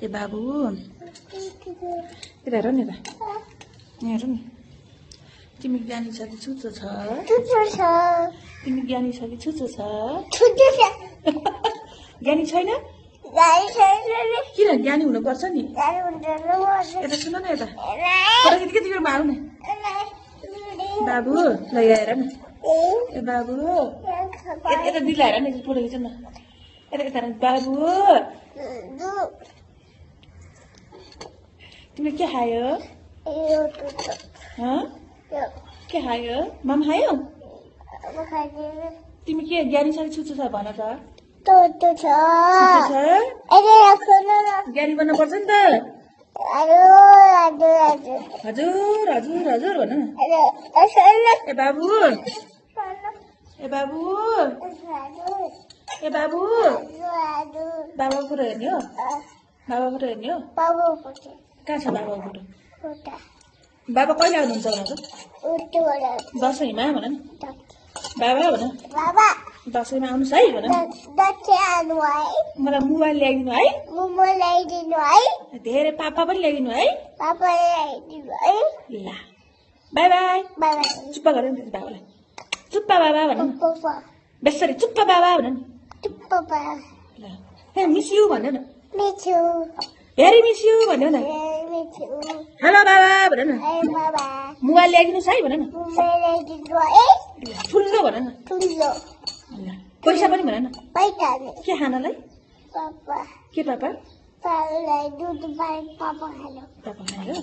ए बाबु यता हेर नि त यहाँ हेर नि तिमी ज्ञानी छ कि छुचो छ तिमी ज्ञानी छ कि छुचो छ ज्ञानी छैन किन ज्ञानी हुनुपर्छ नि यता सुन न यता फोटो खिच्दै तिम्रो भाउ न बाबु ल यहाँ हेर न ए बाबु यता दिला हेर न फोटो खिच न यता यता बाबु तिमीले के खायो के खायो मम खायो तिमी के ज्ञानी छ कि छुचो छ भन त ज्ञानी बन्न पर्छ नि त हजुर हजुर हजुर भन न ए बाबु ए बाबु ए बाबु बाबा फोटो हेर्ने हो बाबा फोटो हेर्ने हो कहाँ छ बाबाको फोटो बाबा कहिले आउनुहुन्छ भन त दसैँमा भन न बाबा भन दसैँमा आउनुहोस् है भन मलाई मोबाइल ल्याइदिनु है धेरै पापा पनि ल्याइदिनु है ल बाई बाई चुप्पा गर नि बाबालाई चुप्पा बाबा भन न बेसरी चुप्पा बाबा भन नि ल मिस यु भन न भेरी मिस यु भन्नु न हेलो बाबा भन न मोबाइल ल्याइदिनुहोस् है भन न ठुलो भन न पैसा पनि भन न के खानलाई के पापा पापा खायो